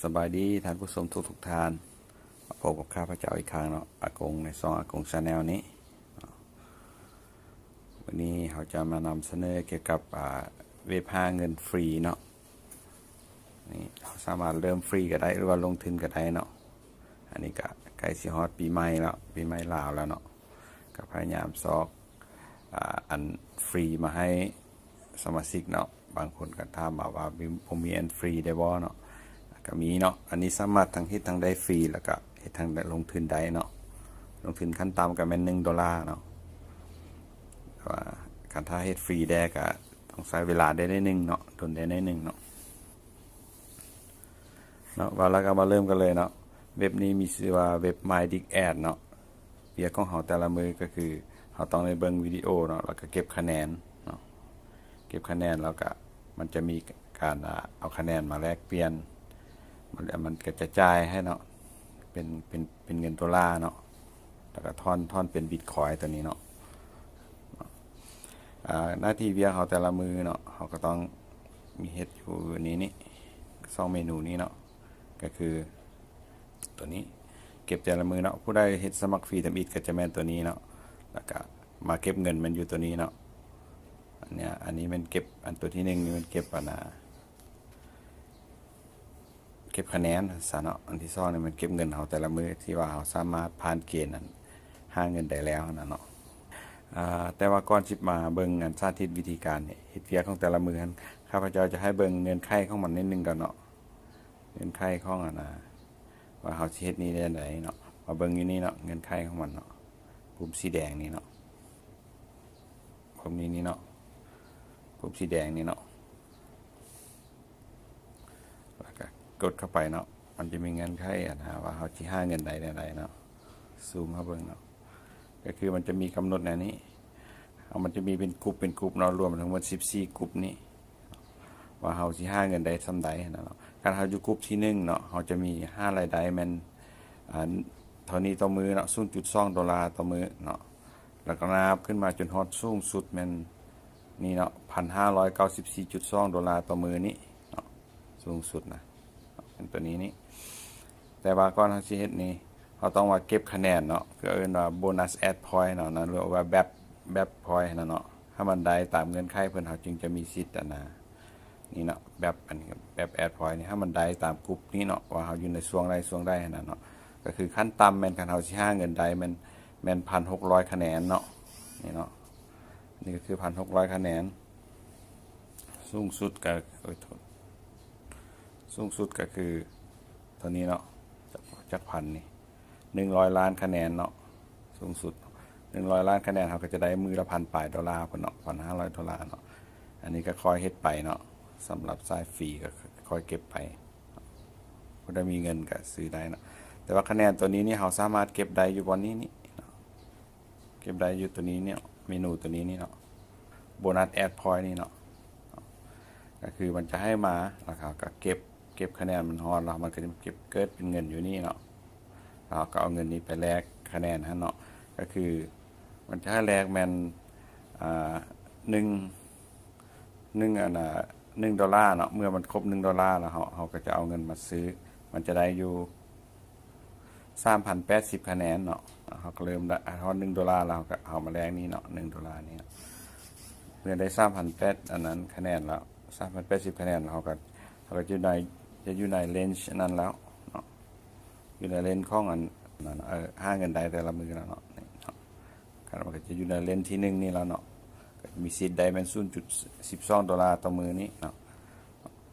ສະບາຍດີທ່ານຜູ້ຊົມທຸກໆທ່ານ ມາພົບກັບຂ້າພະເຈົ້າອີກຄັ້ງເນາະ ອາກົງ ໃນຊ່ອງອາກົງ Channel ນີ້ເນາະ. ມື້ນີ້ເຮົາຈະມານຳສະເໜີກ່ຽວກັບ ອາ ເວັບຫາເງິນຟຣີເນາະ. ນີ້ເຮົາສາມາດເລີ່ມຟຣີກໍໄດ້ ຫຼືວ່າລົງທຶນກໍໄດ້ເນາະ. ອັນນີ້ກໍໃກ້ຊິຮອດປີໃໝ່ແລ້ວ ປີໃໝ່ລາວແລ້ວເນາະ ກໍພະຍາຍາມຊອກ ອາ ອັນຟຣີມາໃຫ້ສະມາຊິກເນາະ. ບາງຄົນກໍຖາມມາວ່າ ມີ ບໍ່ມີອັນຟຣີໄດ້ບໍ່ເນາະ? ກໍມີເນາະ. ອັນນີ້ສາມາດທັງເຮັດທັງໄດ້ຟຣີ ແລ້ວກໍເຮັດທັງໄດ້ລົງທຶນໄດ້ເນາະ. ລົງທຶນຂັ້ນຕ່ຳກໍແມ່ນໜຶ່ງໂດລາເນາະ. ແຕ່ວ່າຄັນຖ້າເຮັດຟຣີແດ່ກໍຕ້ອງໃຊ້ເວລາໄດ້ໜ້ອຍໜຶ່ງເນາະ ດົນໄດ້ໜ້ອຍໜຶ່ງເນາະ. ເນາະ ວ່າແລ້ວກໍມາເລີ່ມກັນເລີຍເນາະ. ເວັບນີ້ມີຊື່ວ່າເວັບ My Dick Ad ເນາະ. ວຽກຂອງເຮົາແຕ່ລະມື້ກໍຄືເຮົາຕ້ອງໄດ້ເບິ່ງວິດີໂອເນາະ ແລ້ວກໍເກັບຄະແນນເນາະ. ເກັບຄະແນນແລ້ວກໍມັນຈະມີການ ອາ ເອົາຄະແນນມາແລກປ່ຽນ ມັນ ມັນກໍຈະຈ່າຍໃຫ້ເນາະ ເປັນ ເປັນ ເປັນເງິນໂດລາເນາະ ແລ້ວກໍຖອນ ຖອນເປັນ Bitcoin ຕົວນີ້ເນາະ. ອາ ໜ້າທີ່ວຽກເຮົາແຕ່ລະມື້ເນາະ ເຮົາກໍຕ້ອງມີເຮັດຢູ່ນີ້ນີ້ ສອງເມນູນີ້ເນາະ ກໍຄືຕົວນີ້ ເກັບແຕ່ລະມື້ເນາະ. ຜູ້ໃດເຮັດສະໝັກຟຣີທຳອິດກໍຈະແມ່ນຕົວນີ້ເນາະ ແລ້ວກໍມາເກັບເງິນແມ່ນຢູ່ຕົວນີ້ເນາະ. ອັນເນີ້ຍ ອັນນີ້ແມ່ນເກັບ ອັນຕົວທີໜຶ່ງນີ້ແມ່ນເກັບ ອັນນາ ເກັບຄະແນນຊະເນາະ. ອັນທີສອງນີ້ແມ່ນເກັບເງິນເຮົາແຕ່ລະມື້ ທີ່ວ່າເຮົາສາມາດຜ່ານເກນອັນຫາເງິນໄດ້ແລ້ວຫັ້ນນະເນາະ. ອາ ແຕ່ວ່າກ່ອນຊິມາເບິ່ງອັນສາທິດວິທີການເຮັດວຽກຂອງແຕ່ລະມື້ຫັ້ນ ຂ້າພະເຈົ້າຈະໃຫ້ເບິ່ງເງື່ອນໄຂຂອງມັນນິດໜຶ່ງກ່ອນເນາະ. ເງື່ອນໄຂຂອງອັນນາ ວ່າເຮົາຊິເຮັດນີ້ໄດ້ຈັ່ງໃດເນາະ. ມາເບິ່ງຢູ່ນີ້ເນາະ ເງື່ອນໄຂຂອງມັນເນາະ ປຸ່ມສີແດງນີ້ເນາະ. ປຸ່ມນີ້ນີ້ເນາະ ປຸ່ມສີແດງນີ້ເນາະ ແລ້ວກໍກົດເຂົ້າໄປເນາະ. ມັນຈະມີເງື່ອນໄຂອັນນາ ວ່າເຮົາຊິຫາເງິນໄດ້ແນວໃດເນາະ. ຊູມເຂົ້າເບິ່ງເນາະ ກໍຄືມັນຈະມີກຳນົດແນວນີ້ ເອົາ ມັນຈະມີເປັນກຸ່ມເປັນກຸ່ມເນາະ ລວມທັງໝົດສິບສີ່ກຸ່ມນີ້ ວ່າເຮົາຊິຫາເງິນໄດ້ສ່ຳໃດຫັ້ນນະເນາະ. ຄັນເຮົາຢູ່ກຸ່ມທີໜຶ່ງເນາະ ເຮົາຈະມີຫາລາຍໄດ້ແມ່ນ ອາ ເທົ່ານີ້ຕໍ່ມື້ເນາະ ສູນຈຸດສອງໂດລາຕໍ່ມື້ເນາະ. ແລ້ວກໍນັບຂຶ້ນມາຈົນຮອດສູງສຸດແມ່ນນີ້ເນາະ ພັນຫ້າຮ້ອຍເກົ້າສິບສີ່ຈຸດສອງໂດລາຕໍ່ມື້ນີ້ເນາະ ສູງສຸດນະ ເປັນຕົວນີ້ນີ້. ແຕ່ວ່າກ່ອນເຮົາຊິເຮັດນີ້ ເຮົາຕ້ອງວ່າເກັບຄະແນນເນາະ ຄືເອີ້ນວ່າ bonus add point ເນາະ ຫຼືວ່າ BAP BAP point ຫັ້ນນະເນາະ ໃຫ້ມັນໄດ້ຕາມເງື່ອນໄຂເພິ່ນ ເຮົາຈຶ່ງຈະມີສິດອັນນາ ນີ້ເນາະ ແບບອັນ ແບບ add point ນີ້ ໃຫ້ມັນໄດ້ຕາມກຸ່ມນີ້ເນາະ ວ່າເຮົາຢູ່ໃນຊ່ວງໃດຊ່ວງໃດຫັ້ນນະເນາະ. ກໍຄືຂັ້ນຕ່ຳແມ່ນ ຄັນເຮົາຊິຫາເງິນໄດ້ແມ່ນ ແມ່ນພັນຫົກຮ້ອຍຄະແນນເນາະ ນີ້ເນາະ. ນີ້ກໍຄືພັນຫົກຮ້ອຍຄະແນນ. ສູງສຸດກໍ ໂອ້ຍ ໂທດ ສູງສຸດກໍຄືເທົ່ານີ້ເນາະ ຈັກ ຈັກພັນນີ້ ໜຶ່ງຮ້ອຍລ້ານຄະແນນເນາະ ສູງສຸດໜຶ່ງຮ້ອຍລ້ານຄະແນນ ເຮົາກໍຈະໄດ້ມື້ລະພັນປາຍໂດລາພຸ້ນເນາະ ພັນຫ້າຮ້ອຍໂດລາເນາະ. ອັນນີ້ກໍຄ່ອຍເຮັດໄປເນາະ ສຳລັບສາຍຟຣີກໍຄ່ອຍເກັບໄປ ຜູ້ໃດມີເງິນກໍຊື້ໄດ້ເນາະ. ແຕ່ວ່າຄະແນນຕົວນີ້ນີ້ ເຮົາສາມາດເກັບໄດ້ຢູ່ບ່ອນນີ້ນີ້ເນາະ ເກັບໄດ້ຢູ່ຕົວນີ້ນີ້ ເມນູຕົວນີ້ນີ້ເນາະ bonus add point ນີ້ເນາະ. ກໍຄືມັນຈະໃຫ້ມາ ແລ້ວເຮົາກໍເກັບ ເກັບຄະແນນມັນຮອດແລ້ວ ມັນກໍຈະເກັບເກີດເປັນເງິນຢູ່ນີ້ເນາະ ແລ້ວເຮົາກໍເອົາເງິນນີ້ໄປແລກຄະແນນຫັ້ນເນາະ. ກໍຄືມັນຈະໃຫ້ແລກແມ່ນ ອາ ໜຶ່ງ ໜຶ່ງ ອັນນາ ໜຶ່ງໂດລາເນາະ. ເມື່ອມັນຄົບໜຶ່ງໂດລາແລ້ວ ເຮົາ ເຮົາກໍຈະເອົາເງິນມາຊື້ ມັນຈະໄດ້ຢູ່ ສາມພັນແປດສິບຄະແນນເນາະ. ເຮົາກໍເລີ່ມໄດ້ຮອດໜຶ່ງໂດລາແລ້ວ ເຮົາກໍເອົາມາແລກນີ້ເນາະ ໜຶ່ງໂດລານີ້ເນາະ. ເມື່ອໄດ້ສາມພັນແປດ ອັນນັ້ນຄະແນນແລ້ວ ສາມພັນແປດສິບຄະແນນແລ້ວ ເຮົາກໍ ເຮົາກໍຢູ່ໃນ ຈະຢູ່ໃນເຣນຈ໌ນັ້ນແລ້ວເນາະ ຢູ່ໃນເຣນຈ໌ຂອງອັນນັ້ນ ເອີ ຫາເງິນໄດ້ແຕ່ລະມື້ແລ້ວເນາະ ນີ້ເນາະ. ຄັນວ່າກໍຈະຢູ່ໃນເຣນຈ໌ທີໜຶ່ງນີ້ແລ້ວເນາະ ກໍມີສິດໄດ້ແມ່ນສູນຈຸດສິບສອງໂດລາຕໍ່ມື້ນີ້ເນາະ.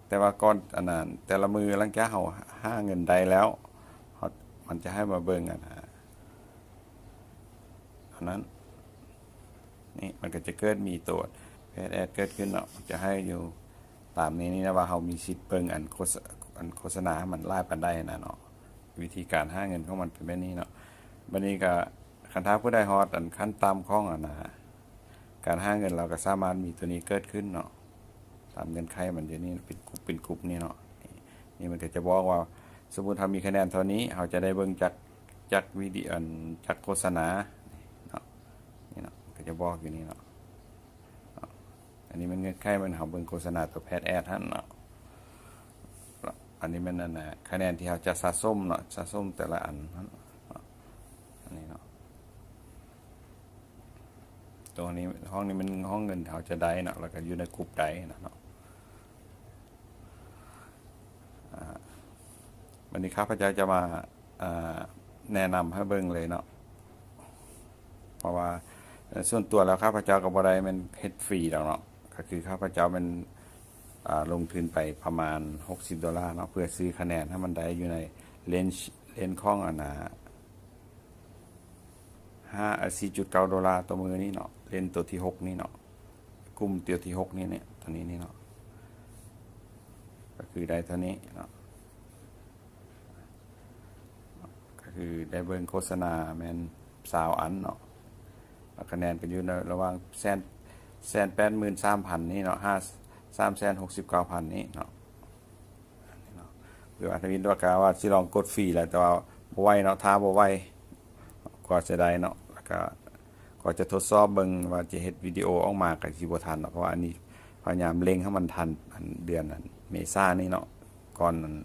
ແຕ່ວ່າກ່ອນອັນນັ້ນ ແຕ່ລະມື້ຫຼັງຈາກເຮົາຫາເງິນໄດ້ແລ້ວ ເຮົາ ມັນຈະໃຫ້ມາເບິ່ງອັນນາ ອັນນັ້ນ ນີ້ ມັນກໍຈະເກີດມີໂຕແພດແອດເກີດຂຶ້ນເນາະ ມັນຈະໃຫ້ຢູ່ຕາມນີ້ນີ້ນະ ວ່າເຮົາມີສິດເບິ່ງອັນໂຄສະ ອັນໂຄສະນາມັນຫຼາຍປານໃດນະເນາະ. ວິທີການຫາເງິນຂອງມັນເປັນແບບນີ້ເນາະ. ບັດນີ້ກໍ ຄັນຖ້າຜູ້ໃດຮອດອັນຂັ້ນຕ່ຳຂອງອັນນາ ການຫາເງິນ ລາວກໍສາມາດມີຕົວນີ້ເກີດຂຶ້ນເນາະ ຕາມເງື່ອນໄຂມັນຢູ່ນີ້ ເປັນກຸ່ມ ເປັນກຸ່ມນີ້ເນາະ. ນີ້ ນີ້ມັນກໍຈະບອກວ່າ ສົມມຸດເຮົາມີຄະແນນເທົ່ານີ້ ເຮົາຈະໄດ້ເບິ່ງຈາກ ຈາກວິດີໂອ ອັນ ຈາກໂຄສະນາເນາະ ນີ້ເນາະ ມັນກໍຈະບອກຢູ່ນີ້ເນາະ. ເນາະ ອັນນີ້ແມ່ນເງື່ອນໄຂມັນ ເຮົາເບິ່ງໂຄສະນາຕົວແພດແອດຫັ້ນເນາະ. ອັນນີ້ແມ່ນອັນນ່າ ຄະແນນທີ່ເຮົາຈະສະສົມເນາະ ສະສົມແຕ່ລະອັນເນາະ ອັນນີ້ເນາະ ຕົວນີ້ ຫ້ອງນີ້ແມ່ນຫ້ອງເງິນທີ່ເຮົາຈະໄດ້ເນາະ ແລ້ວກໍຢູ່ໃນກຸ່ມໃດນະເນາະ. ອາ ບັດນີ້ຂ້າພະເຈົ້າຈະມາ ອາ ແນະນຳໃຫ້ເບິ່ງເລີຍເນາະ ເພາະວ່າ ເອີ ສ່ວນຕົວແລ້ວຂ້າພະເຈົ້າກໍບໍ່ໄດ້ແມ່ນເຮັດຟຣີດອກເນາະ ກໍຄືຂ້າພະເຈົ້າແມ່ນ ອາ ລົງທຶນໄປປະມານຫົກສິບໂດລາເນາະ ເພື່ອຊື້ຄະແນນໃຫ້ມັນໄດ້ຢູ່ໃນເລນ ເລນຂອງອັນນ່າ ຫ້າ ສີ່ຈຸດເກົ້າໂດລາຕໍ່ມື້ນີ້ເນາະ ເລນຕົວທີຫົກນີ້ເນາະ ກຸ່ມຕົວທີຫົກນີ້ ຕົວນີ້ນີ້ເນາະ ກໍຄືໄດ້ເທົ່ານີ້ເນາະ ກໍຄືໄດ້ເບິ່ງໂຄສະນາແມ່ນຊາວອັນເນາະ ແລ້ວຄະແນນກໍຢູ່ໃນລະຫວ່າງແສນ ແສນແປດໝື່ນສາມພັນນີ້ເນາະ ຫ້າ ສາມແສນຫົກສິບເກົ້າພັນນີ້ເນາະ. ຄືວ່າທຳອິດວ່າ ກະວ່າຊິລອງກົດຟຣີແຫຼະ ແຕ່ວ່າບໍ່ໄຫວເນາະ ຖ້າບໍ່ໄຫວ ກວ່າຈະໄດ້ເນາະ ແລ້ວກະ ກວ່າຈະທົດສອບເບິ່ງວ່າຈະເຮັດວິດີໂອອອກມາກໍຊິບໍ່ທັນເນາະ ເພາະວ່າອັນນີ້ພະຍາຍາມເລັ່ງໃຫ້ມັນທັນ ອັນເດືອນ ອັນເມສານີ້ເນາະ ກ່ອນ ອັນ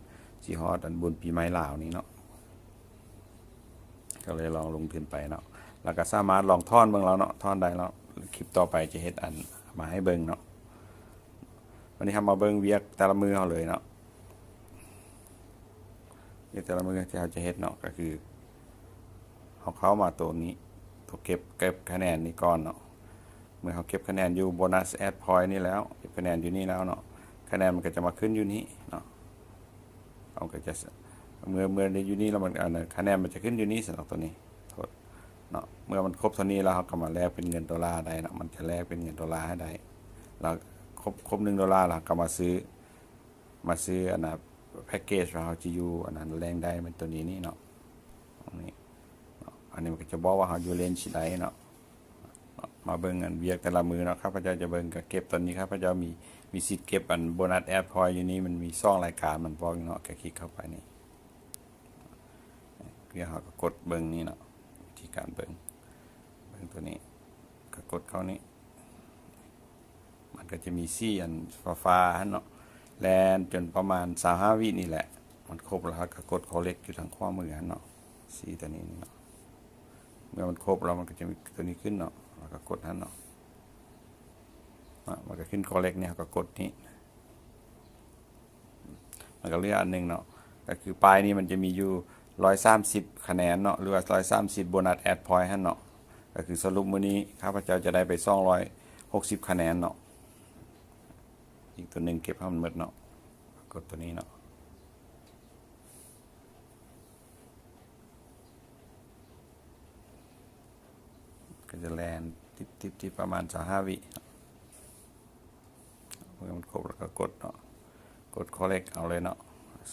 ຊິຮອດ ອັນບຸນປີໃໝ່ລາວນີ້ເນາະ ກໍເລີຍລອງລົງທຶນໄປເນາະ ແລ້ວກໍສາມາດລອງຖອນເບິ່ງແລ້ວເນາະ ຖອນໄດ້ແລ້ວ ຄລິບຕໍ່ໄປຈະເຮັດອັນມາໃຫ້ເບິ່ງເນາະ. ວັນນີ້ເຮົາມາເບິ່ງວຽກແຕ່ລະມື້ເຮົາເລີຍເນາະ ວຽກແຕ່ລະມື້ທີ່ເຮົາຈະເຮັດເນາະ ກໍຄືເຮົາເຂົ້າມາໂຕນີ້ ໂຕເກັບ ເກັບຄະແນນນີ້ກ່ອນເນາະ ເມື່ອເຮົາເກັບຄະແນນຢູ່ໂບນັສແອັດພອຍນີ້ແລ້ວ ເກັບຄະແນນຢູ່ນີ້ແລ້ວເນາະ ຄະແນນມັນກໍຈະມາຂຶ້ນຢູ່ນີ້ເນາະ ເຮົາກໍຈະ ເມື່ອ ເມື່ອໄດ້ຢູ່ນີ້ແລ້ວ ມັນ ອັນ ຄະແນນມັນຈະຂຶ້ນຢູ່ນີ້ຊັ້ນດອກ ໂຕນີ້ ໂທດເນາະ ເມື່ອມັນຄົບເທົ່ານີ້ແລ້ວ ເຮົາກໍມາແລກເປັນເງິນໂດລາໄດ້ເນາະ ມັນຈະແລກເປັນເງິນໂດລາໃຫ້ໄດ້ ແລ້ວຄົບ ຄົບໜຶ່ງໂດລາ ແລ້ວເຮົາກໍມາຊື້ ມາຊື້ອັນນ່າ ແພັກເກຈວ່າເຮົາຈະຢູ່ອັນນັ້ນແຫຼ່ງໃດ ແມ່ນໂຕນີ້ນີ້ເນາະ ອັນນີ້ເນາະ ອັນນີ້ມັນກໍຈະບອກວ່າເຮົາຢູ່ເລນໃດເນາະ. ມາເບິ່ງອັນວຽກແຕ່ລະມື້ເນາະ ຂ້າພະເຈົ້າຈະເບິ່ງ ກະເກັບ ຕອນນີ້ຂ້າພະເຈົ້າມີ ມີສິດເກັບອັນໂບນັສແອັດພອຍຢູ່ນີ້ ມັນມີສອງລາຍການ ມັນບອກຢູ່ເນາະ ກະຄລິກເຂົ້າໄປນີ້ ແລ້ວເຮົາກໍກົດເບິ່ງນີ້ເນາະ ວິທີການເບິ່ງ ເບິ່ງໂຕນີ້ ກະກົດເຂົ້ານີ້ ມັນກໍຈະມີສີອັນຟ້າໆຫັ້ນເນາະ ແລ່ນຈົນປະມານຊາວຫ້າວິນີ້ແຫຼະ ມັນຄົບແລ້ວເຮົາກໍກົດຄໍເລັກຢູ່ທາງຂວາມືຫັ້ນເນາະ ສີໂຕນີ້ນີ້ເນາະ ເມື່ອມັນຄົບແລ້ວມັນກໍຈະມີໂຕນີ້ຂຶ້ນເນາະ ເຮົາກໍກົດຫັ້ນເນາະ ມັນກໍຂຶ້ນຄໍເລັກນີ້ ເຮົາກໍກົດນີ້ ມັນກໍເຫຼືອອັນໜຶ່ງເນາະ ກໍຄືປາຍນີ້ມັນຈະມີຢູ່ຮ້ອຍສາມສິບຄະແນນເນາະ ຫຼືວ່າຮ້ອຍສາມສິບໂບນັສແອັດພອຍຫັ້ນເນາະ ກໍຄືສະຫຼຸບມື້ນີ້ຂ້າພະເຈົ້າຈະໄດ້ໄປສອງຮ້ອຍຫົກສິບຄະແນນເນາະ ອີກໂຕໜຶ່ງເກັບໃຫ້ມັນໝົດເນາະ ກົດໂຕນີ້ເນາະ ກໍຈະແລ່ນຕິດໆໆປະມານຊາວຫ້າວິ ເມື່ອມັນຄົບແລ້ວກໍກົດເນາະ ກົດຄໍເລັກເອົາເລີຍເນາະ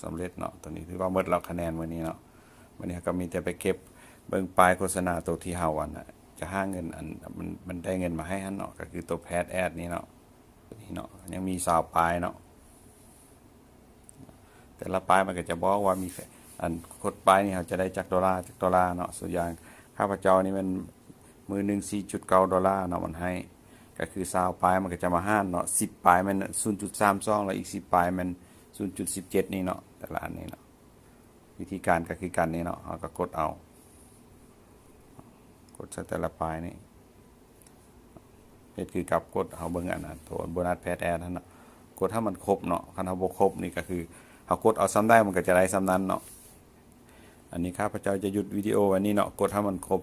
ສຳເລັດເນາະ ໂຕນີ້ຖືວ່າໝົດແລ້ວຄະແນນມື້ນີ້ເນາະ ມື້ນີ້ເຮົາກໍມີແຕ່ໄປເກັບເບິ່ງປາຍໂຄສະນາໂຕທີ່ເຮົາອັນນ່າ ຈະຫາເງິນອັນ ມັນ ມັນໄດ້ເງິນມາໃຫ້ຫັ້ນເນາະ ກໍຄືໂຕແພັດແອັດນີ້ເນາະ ໂຕນີ້ເນາະ ຍັງມີຊາວປາຍເນາະ ແຕ່ລະປາຍມັນກໍຈະບອກວ່າມີ ອັນກົດປາຍນີ້ເຮົາຈະໄດ້ຈັກໂດລາ ຈັກໂດລາເນາະ ສ່ວນຢ່າງຂ້າພະເຈົ້ານີ້ແມ່ນ ມື້ໜຶ່ງສີ່ຈຸດເກົ້າໂດລາເນາະ ມັນໃຫ້ ກໍຄືຊາວປາຍມັນກໍຈະມາຫານເນາະ ສິບປາຍແມ່ນສູນຈຸດສາມສອງ ແລ້ວອີກສິບປາຍແມ່ນສູນຈຸດສິບເຈັດນີ້ເນາະ ແຕ່ລະອັນນີ້ເນາະ ວິທີການກໍຄືກັນນີ້ເນາະ ເຮົາກໍກົດເອົາ ກົດໃສ່ແຕ່ລະປາຍນີ້ ເຮັດຄືກັບກົດເຮົາເບິ່ງອັນນັ້ນ ໂຕໂບນັສແພັດແອັດຫັ້ນເນາະ ກົດໃຫ້ມັນຄົບເນາະ ຄັນເຮົາບໍ່ຄົບນີ້ກໍຄືເຮົາກົດເອົາສ່ຳໃດມັນກໍຈະໄດ້ສ່ຳນັ້ນເນາະ. ອັນນີ້ຂ້າພະເຈົ້າຈະຢຸດວິດີໂອໄວ້ນີ້ເນາະ ກົດໃຫ້ມັນຄົບ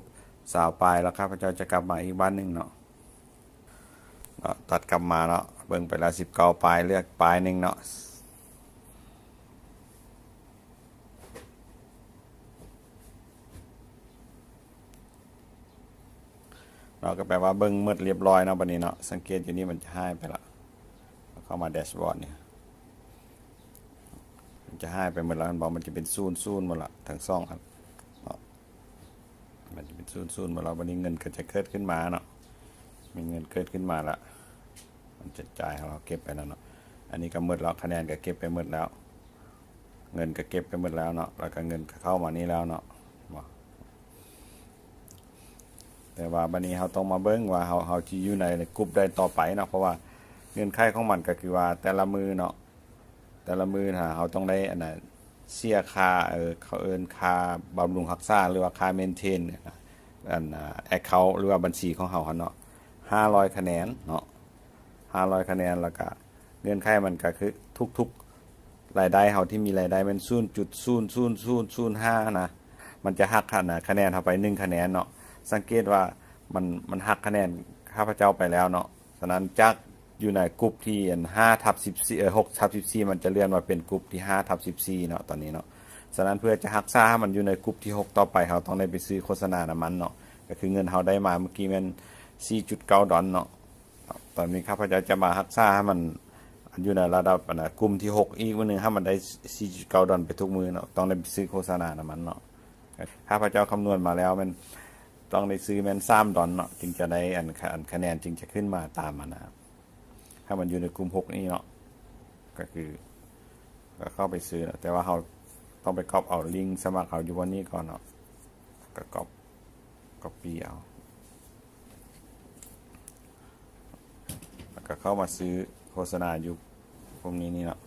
ຊາວປາຍ ແລ້ວຂ້າພະເຈົ້າຈະກັບມາອີກບາດໜຶ່ງເນາະ. ຕັດກັບມາເນາະ ເບິ່ງໄປແລ້ວສິບເກົ້າປາຍ ເລືອກປາຍໜຶ່ງເນາະ ເນາະ ກໍແປວ່າເບິ່ງໝົດລຽບຮ້ອຍເນາະ ບັດນີ້ເນາະ ສັງເກດຢູ່ນີ້ມັນຈະຫາຍໄປລະ ເຂົ້າມາແດັຊບອດນີ້ ມັນຈະຫາຍໄປໝົດລະ ເຫັນບໍ່ ມັນຈະເປັນສູນໆໝົດລະ ທັງສອງອັນເນາະ ມັນຈະເປັນສູນໆໝົດລະ ບັດນີ້ເງິນກໍຈະເກີດຂຶ້ນມາເນາະ ມີເງິນເກີດຂຶ້ນມາລະ ມັນຈະຈ່າຍໃຫ້ເຮົາເກັບໄປແລ້ວເນາະ ອັນນີ້ກໍໝົດແລ້ວ ຄະແນນກໍເກັບໄປໝົດແລ້ວ ເງິນກໍເກັບໄປໝົດແລ້ວເນາະ ແລ້ວກໍເງິນກໍເຂົ້າມານີ້ແລ້ວເນາະ ເຫັນບໍ່? ແຕ່ວ່າບັດນີ້ເຮົາຕ້ອງມາເບິ່ງວ່າເຮົາ ເຮົາຊິຢູ່ໃນກຸ່ມໃດຕໍ່ໄປເນາະ ເພາະວ່າເງື່ອນໄຂຂອງມັນກໍຄືວ່າແຕ່ລະມື້ເນາະ ແຕ່ລະມື້ນະ ເຮົາຕ້ອງໄດ້ອັນນ່າ ເສຍຄ່າ ເອີ ເຂົາເອີ້ນຄ່າບຳລຸງຮັກສາ ຫຼືວ່າຄ່າ maintain ອັນນ່າ account ຫຼືວ່າບັນຊີຂອງເຮົາຫັ້ນເນາະ ຫ້າຮ້ອຍຄະແນນເນາະ ຫ້າຮ້ອຍຄະແນນ. ແລ້ວກະເງື່ອນໄຂມັນກະຄືທຸກໆ ລາຍໄດ້ເຮົາທີ່ມີລາຍໄດ້ແມ່ນ ສູນຈຸດສູນສູນສູນສູນຫ້າ ນະ ມັນຈະຫັກຄະນະ ຄະແນນເຮົາໄປໜຶ່ງຄະແນນເນາະ. ສັງເກດວ່າມັນ ມັນຫັກຄະແນນຂ້າພະເຈົ້າໄປແລ້ວເນາະ. ສະນັ້ນຈາກຢູ່ໃນກຸ່ມທີ່ອັນຫ້າທັບສິບສີ່ ເອີ ຫົກທັບສິບສີ່ ມັນຈະເລື່ອນມາເປັນກຸ່ມທີ່ຫ້າທັບສິບສີ່ເນາະ ຕອນນີ້ເນາະ. ສະນັ້ນເພື່ອຈະຮັກສາໃຫ້ມັນຢູ່ໃນກຸ່ມທີ່ຫົກຕໍ່ໄປ ເຮົາຕ້ອງໄດ້ໄປຊື້ໂຄສະນານຳມັນເນາະ. ກໍຄືເງິນເຮົາໄດ້ມາເມື່ອກີ້ແມ່ນ ສີ່ຈຸດເກົ້າດອນເນາະ. ຕອນນີ້ຂ້າພະເຈົ້າຈະມາຮັກສາໃຫ້ມັນຢູ່ໃນລະດັບອັນນ່າ ກຸ່ມທີຫົກອີກມື້ໜຶ່ງ ໃຫ້ມັນໄດ້ສີ່ຈຸດເກົ້າດອນໄປທຸກມື້ເນາະ. ຕ້ອງໄດ້ໄປຊື້ໂຄສະນານຳມັນເນາະ. ຂ້າພະເຈົ້າຄຳນວນມາແລ້ວແມ່ນຕ້ອງໄດ້ຊື້ແມ່ນສາມດອນເນາະ ຈຶ່ງຈະໄດ້ອັນ ອັນຄະແນນຈຶ່ງຈະຂຶ້ນມາຕາມອັນນ່າ ໃຫ້ມັນຢູ່ໃນກຸ່ມຫົກນີ້ເນາະ. ກໍຄື ກໍເຂົ້າໄປຊື້ເນາະ ແຕ່ວ່າເຮົາຕ້ອງໄປກັອບເອົາລິງສະໝັກເຮົາຢູ່ບ່ອນນີ້ກ່ອນເນາະ. ກໍກັອບ copy ເອົາ ແລ້ວກໍເຂົ້າມາຊື້ໂຄສະນາຢູ່ພວກນີ້ນີ້ເນາະ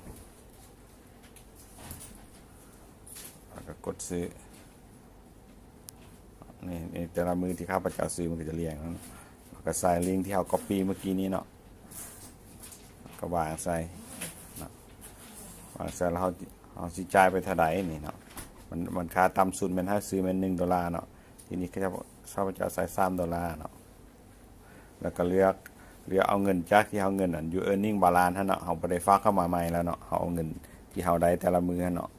ແລ້ວກໍກົດຊື້. ນີ້ ນີ້ແຕ່ລະມື້ທີ່ຂ້າພະເຈົ້າຊື້ມັນກໍຈະລຽງ ແລ້ວກໍໃສ່ລິງທີ່ເຮົາ copy ເມື່ອກີ້ນີ້ເນາະ ກໍວາງໃສ່ເນາະ ວາງໃສ່ແລ້ວເຮົາ ເຮົາຊິຈ່າຍໄປເທົ່າໃດນີ້ເນາະ. ມັນ ມັນຄ່າຕ່ຳສຸດແມ່ນໃຫ້ຊື້ແມ່ນໜຶ່ງໂດລາເນາະ. ທີນີ້ຂ້າພະເຈົ້າໃສ່ສາມໂດລາເນາະ ແລ້ວກໍເລືອກ ເລືອກເອົາເງິນຈາກທີ່ເຮົາ ເງິນອັນຢູ່ earning balance ຫັ້ນເນາະ. ເຮົາບໍ່ໄດ້ຝາກເຂົ້າມາໃໝ່ແລ້ວເນາະ ເຮົາເອົາເງິນທີ່ເຮົາໄດ້ແຕ່ລະມື້ຫັ້ນເນາະ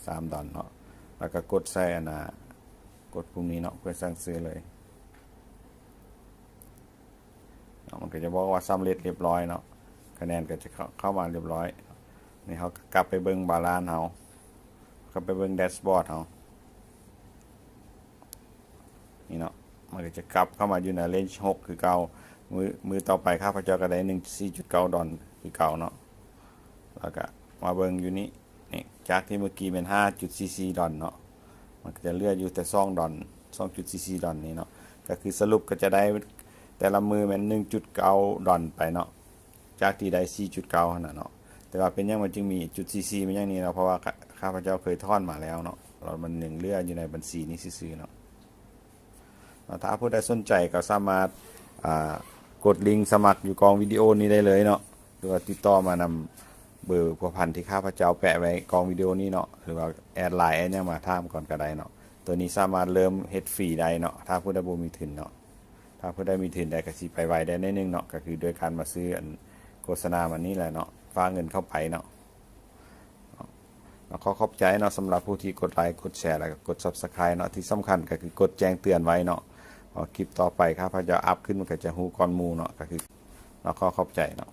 ສາມດອນເນາະ. ແລ້ວກໍກົດໃສ່ອັນນ່າ ກົດປຸ່ມນີ້ເນາະ ເພື່ອສັ່ງຊື້ເລີຍເນາະ. ມັນກໍຈະບອກວ່າສຳເລັດລຽບຮ້ອຍເນາະ ຄະແນນກໍຈະເຂົ້າ ເຂົ້າມາລຽບຮ້ອຍ. ນີ້ເຮົາກໍກັບໄປເບິ່ງ balance ເຮົາ ກັບໄປເບິ່ງ dashboard ເຮົາ ນີ້ເນາະ. ມັນກໍຈະກັບເຂົ້າມາຢູ່ໃນ range ຫົກຄືເກົ່າ. ມື້ ມື້ຕໍ່ໄປຂ້າພະເຈົ້າກໍໄດ້ໜຶ່ງ ສີ່ຈຸດເກົ້າດອນຄືເກົ່າເນາະ. ແລ້ວກໍມາເບິ່ງຢູ່ນີ້ ນີ້ ຈາກທີ່ເມື່ອກີ້ແມ່ນຫ້າຈຸດສີ່ສີ່ດອນເນາະ ມັນກໍຈະເຫຼືອຢູ່ແຕ່ສອງດອນ ສອງຈຸດສີ່ສີ່ດອນນີ້ເນາະ. ກໍຄືສະຫຼຸບກໍຈະໄດ້ແຕ່ລະມື້ແມ່ນໜຶ່ງຈຸດເກົ້າດອນໄປເນາະ ຈາກທີ່ໄດ້ສີ່ຈຸດເກົ້າຫັ້ນນະເນາະ. ແຕ່ວ່າເປັນຫຍັງມັນຈຶ່ງມີຈຸດສີ່ສີ່ ແມ່ນຫຍັງນີ້ເນາະ ເພາະວ່າຂ້າ ຂ້າພະເຈົ້າເຄີຍຖອນມາແລ້ວເນາະ ແລ້ວມັນຍັງເຫຼືອຢູ່ໃນບັນຊີນີ້ຊື່ໆເນາະ. ເນາະ ຖ້າຜູ້ໃດສົນໃຈກໍສາມາດ ອ່າ ກົດລິງສະໝັກຢູ່ກ້ອງວິດີໂອນີ້ໄດ້ເລີຍເນາະ ຫຼືວ່າຕິດຕໍ່ມານຳເບີພົວພັນທີ່ຂ້າພະເຈົ້າແປະໄວ້ກ້ອງວິດີໂອນີ້ເນາະ ຫຼືວ່າແອັດ Line ແອັດຫຍັງມາຖາມກ່ອນກໍໄດ້ເນາະ. ໂຕນີ້ສາມາດເລີ່ມເຮັດຟຣີໄດ້ເນາະ ຖ້າຜູ້ໃດບໍ່ມີທຶນເນາະ. ຖ້າຜູ້ໃດມີທຶນໄດ້ກໍຊິໄປໄວໄດ້ໜ້ອຍໜຶ່ງເນາະ ກໍຄືໂດຍການມາຊື້ອັນໂຄສະນາມັນນີ້ແຫຼະເນາະ ຝາກເງິນເຂົ້າໄປເນາະ. ເນາະ ຂໍຂອບໃຈເນາະ ສຳລັບຜູ້ທີ່ກົດໄລ ກົດແຊ ແລ້ວກໍກົດ Subscribe ເນາະ. ທີ່ສຳຄັນກໍຄືກົດແຈ້ງເຕືອນໄວ້ເນາະ ເພາະຄລິບຕໍ່ໄປຂ້າພະເຈົ້າອັບຂຶ້ນ ມັນກໍຈະຮູ້ກ່ອນໝູ່ເນາະ. ກໍຄື ເນາະ ຂໍຂອບໃຈເນາະ.